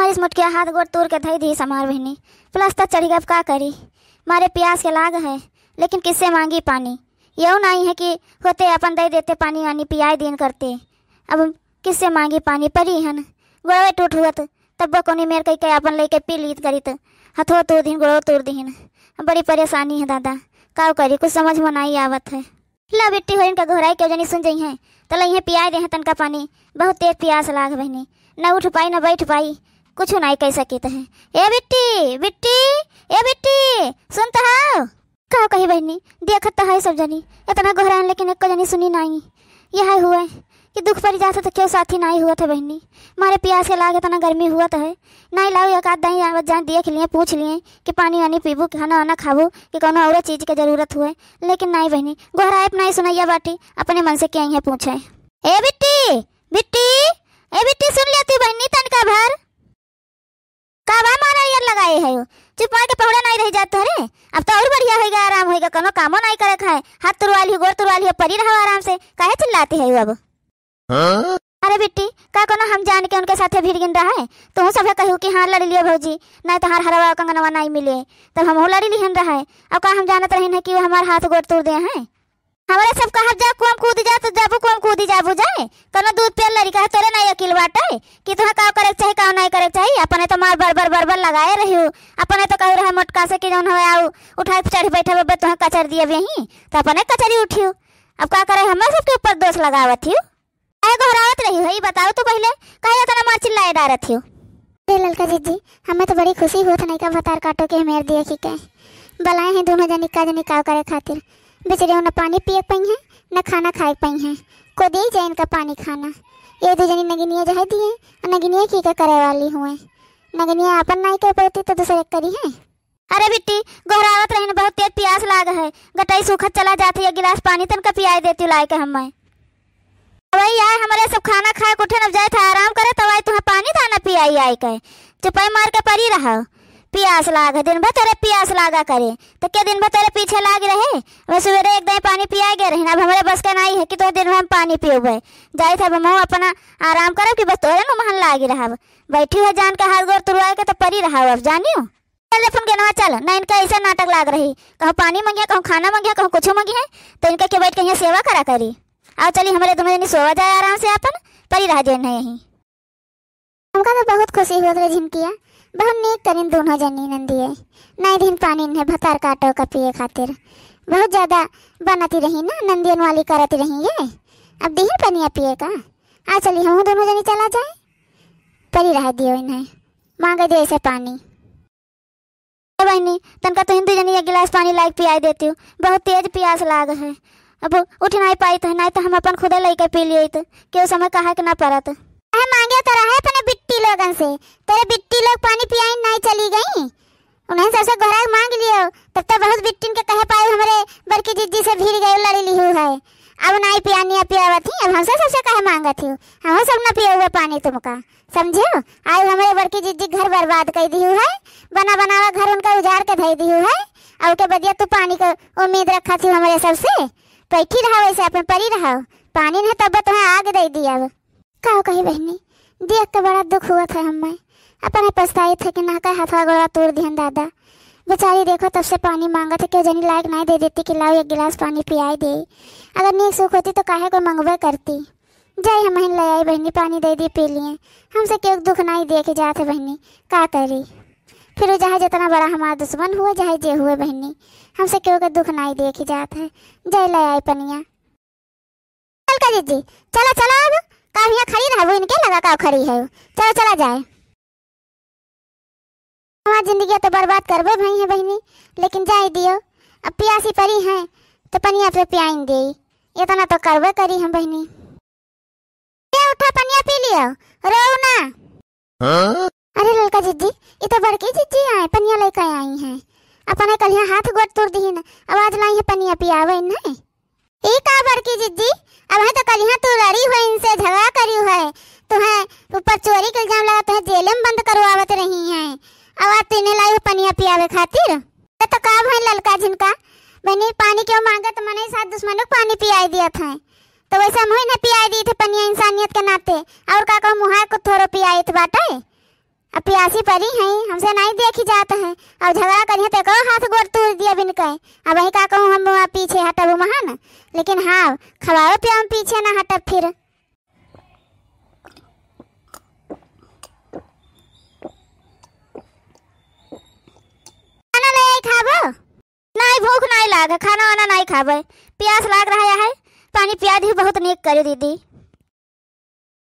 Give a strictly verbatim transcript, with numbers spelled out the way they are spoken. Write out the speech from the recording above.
मारिस मोटकिया हाथ गोड़ तूर के धई दिहिस हमार बहिनी। प्लस त चढ़ि गब, का करी, मारे पियास के लाग है, लेकिन किससे माँगी पानी? यहू नाहीं है कि होते अपन दइ देते पानी वानी पियाइ दीन करते। अब किससे माँगी पानी? परी हन, गोड़वे टूट हुअत, तब्बो कौनी मेर कइके अपन लइके पी लीत करित। हथो तूर दिहिन, गोड़ो तूर दिहिन। बड़ी परेसानी है दादा, काउ करी, कुछ समझ में नाहीं आवत है। ला बिट्टी होरिन का गोहराई केउ जनी सुन जइहैं, त लइहैं पियाइ देहैं तनका पानी। बहुत तेज पियास लाग बहिनी, न उठ पाई न बइठ पाई, कुछ नाहीं कहि सकित है। ए बिट्टी, बिट्टी, ए बिट्टी, सुनत हौ? काउ कही बहिनी, देखत त है सब जनी, एतना गोहराइन लेकिन एक्को जनी सुनी नाहीं। यहै हुवै कि दुख परि जात है त केउ साथी नाहीं हुवत है बहिनी। मारे पियास के लाग एतना गर्मी हुवत है, नाहीं लाउ एक आध दाईं आवत जाएँ देख लिहें, पूछ लिहें कि पानी वानी पीबू, खाना वाना खाबू कि कौनो औरो चीज के जरूरत हुवै, लेकिन नाहीं बहिनी, गोहराइब नाहीं सुनइया बाटी, अपने मन से केइहैं पूछै। ए बिट्टी, बिट्टी, ए बिट्टी, सुन लेती बहिनी तनका भर। का बा मारा यार लगाए है हो? चुप मार के पहुड़ा नाहीं रहि जात तोहरे। अब त और बढ़िया होइगा, आराम होइगा, कौनो कामो नाहीं करे खाए। हाथ तुरवा लिहो, गोड़ तुरवा लिहो, परी रहो आराम से। काहे चिल्लाती है हो अब? हाँ? अरे बिट्टी, का कौनो हम जान के उनके साथे भिड़ गिन रहा है? तुहूँ सभे कहियो कि हाँ लड़ि लियो भौजी, नाहीं तोहार हरवा कंगनवा नाहीं मिले, तब हमहूँ लड़ि लिहन रहा है। अब का हम जानत रहिन है कि वो हमार हाथ गोड़ तूर देहैं? हमरे सब कहब जा कुआँ कूदि जा, त जाबू कुआँ कूदि जाबू जाए। कौनो दूध पियल लड़िका है, तोरे नाहीं अकिल बाटे कि तोहे काउ करेक चाही, काउ नाहीं करेक चाही। अपने त मार बर बर बर बर लगाए रहियो, अपने त कहू रहे मोटका से कि जौन हवे आउ उठाए चढ़ि बइठब, अब तोहे कचर दियब यहीं, त अपने कचरी उठियो। अब का करे, हमरे सबके ऊपर दोष लगावत हियो। काहे गोहरावत रही हो, ई बताओ तो पहिले, काहे एतना मार चिल्लाए डारत हो? ए ललका जिज्जी, हमें तो बड़ी खुशी होत नइका भतार काटो के हमें दिया की कहे। बलाए हैं दोनों जनी का जनी काव करे खातिर। बेचारे न पानी पिए के पइहैं, न खाना खाए के पइहैं। को दे जाए इनका पानी खाना। ये दो जनी नगिनिया जहे दिए, और नगिनिया की का करे वाली हुए। नगिनिया अपन नाई कर पड़ती तो दूसरे करी है। अरे बिट्टी, गोहरावत रहिन, बहुत तेज पियास लाग है, गटई सूखत चला जात है, एक गिलास पानी तनका पियाई देती लाए के हम्मे। अबे आए हमरे सब खाना खाए के उठे न जाए था आराम करे, तब आई तुहें पानी दाना पियाई आए के। चुपाई मार के परी रहो, पियास लाग है, दिन भर तोरे पियास लागा करे, तो के दिन भर तोरे पीछे लाग रहे? वह सवेरे एक दाई पानी पियाई गए रहिन, अब हमरे बस के नाई है कि तोरे दिन भर हम पानी पियोबे। जाए था अब हम अपना आराम करब कि बस तोरे नु महन लागी रहब। बैठी है जान के हाथ गोड़ तुरवाए के तो परी रहो अब, जानियो। चल रे फुनगेनवा, चल, ना इनका ऐसा नाटक लाग रही। कहूँ पानी मंगिया, कहूँ खाना मंगिया, कहूँ कुछ मंगिया, तो इनका के बैठ के यहाँ सेवा करा करी। आओ चली, हमरे दोनों जनी सोवा जाए आराम से, अपन परी रह जाए नहीं यहीं। हमका तो बहुत खुशी होत रहे झिनकिया, बहुत नीक करिन दोनों जनी नंदिये। नहीं दिन पानी इन्हें भतार काटो का पिए खातिर बहुत ज्यादा बनती रही ना, नंदियन वाली करती रही ये। अब दिहिन पनिया पिए का। आ चली, हम दोनों जनी चला जाए, परी रह दियो इन्हें, मांगे दे ऐसे पानी। ए बहिनी, तनका तुहिन दुइ जनी एक गिलास पानी लाइके पियाई देतिउ, बहुत तेज पियास लाग है। अब उठ नाई पाइत है, नाई तो हम अपन खुदे लइके पी लियत, केहू समय कहा के ना परत। अहे मांगे तो रहे अपने बिट्टी लोगन से, तोरे बिट्टी लोग पानी पियाइन नाई चली गई, उन्हें सबसे गोहराई मांग लियो, तब तो बहुत बिट्टिन के कहे पाए हमरे बड़की जिज्जी से भिड़ गए लड़ी लिहू है। अब नाई पियानिया पियावत ही, अब हमसे सबसे कहे मांगत ही, हम सब ना पियो हुए पानी तुमका। समझियो, आइ हमरे बड़की जिज्जी घर बर्बाद कइ दिहु है, बना बनावा घर उनका उजाड़ के धइ दिहु है, अउ ओके बदिया तू पानी क उम्मीद रखा थी हमरे सबसे। बैठी रहा वैसे अपन परी रहा, पानी नहीं तब तुम्हें आग दे दिया। अब का कही बहिनी, देख के बड़ा दुख हुआ था हमें, अपने पछताई थे कि ना का हथवा गोड़ा तोड़ दिहन दादा। बेचारी देखो तब से पानी मांगत है, केहू जनी लाइके नहीं दे देती कि लाओ एक गिलास पानी पियाई दे। अगर नीक सुख होती तो काहे को मंगबे करती। जाई हमहिन ले आई बहिनी, पानी दे दी पी लिए। हमसे केहू दुख नाई देखे जात है बहिनी, का करी? फिर उ चाहे जितना बड़ा हमार दुश्मन हुए, चाहे जे हुए बहिनी, हमसे केहू के दुख नाई देखे जात है। जाई ले आई पनिया। चल का जिज्जी, चला, चला अब, का हियाँ खड़ी रहबू, इनके लगा का खड़ी है, चला, चला जाए। हमार जिंदगी तो बर्बाद करबे भई है बहिनी, लेकिन जाए दियो, अब पियासी परी है तो पनिया पे पियाइन दे, इतना तो करबे करी हम बहिनी। ले उठा पनिया पी लियो, रो ना। हाँ? अरे ललका जिज्जी, ये तो बड़की जिज्जी आए, पनिया लेके आई हैं। अपने कलिया हाथ गोड़ तोड़ दी ना, आवाज लाई है पनिया पियावे नहीं। ई का बड़की जिज्जी, अबहीं तो कलिहा तू लड़ी हो इनसे, झगड़ा करी है, तुहें ऊपर चोरी के इल्जाम लगा, तुहें जेले में बंद करवावत रही हैं, अब आज तू इन्हें लाई हो पनिया पियावे खातिर। तो, तो का भई ललका झिनका, बहिनी पानी क्यों मांगे तो मने साथ दुश्मनों को पानी पियाई दिया था, तो वैसे हम इन्हें पियाई दी थे पनिया इंसानियत के नाते, और का कहूँ मुहार को थोड़ो पियाई थे बाटे। अब प्यासी परी हैं, हमसे नाहीं देखी जात हैं। अब झगड़ा करिहैं तो एको हाथ गोड़ तूर दिया बिन कहे। अब वही का कहूँ, हम वहाँ पीछे हटब महान, लेकिन हाँ, खवाओ पियाओ पीछे ना हटब फिर। खाना ले आई खाबो? नाहीं, भूख नाहीं लागे, खाना वाना नाहीं खाबे। प्यास लाग रहा है, पानी पिया दी, बहुत नीक करे दीदी।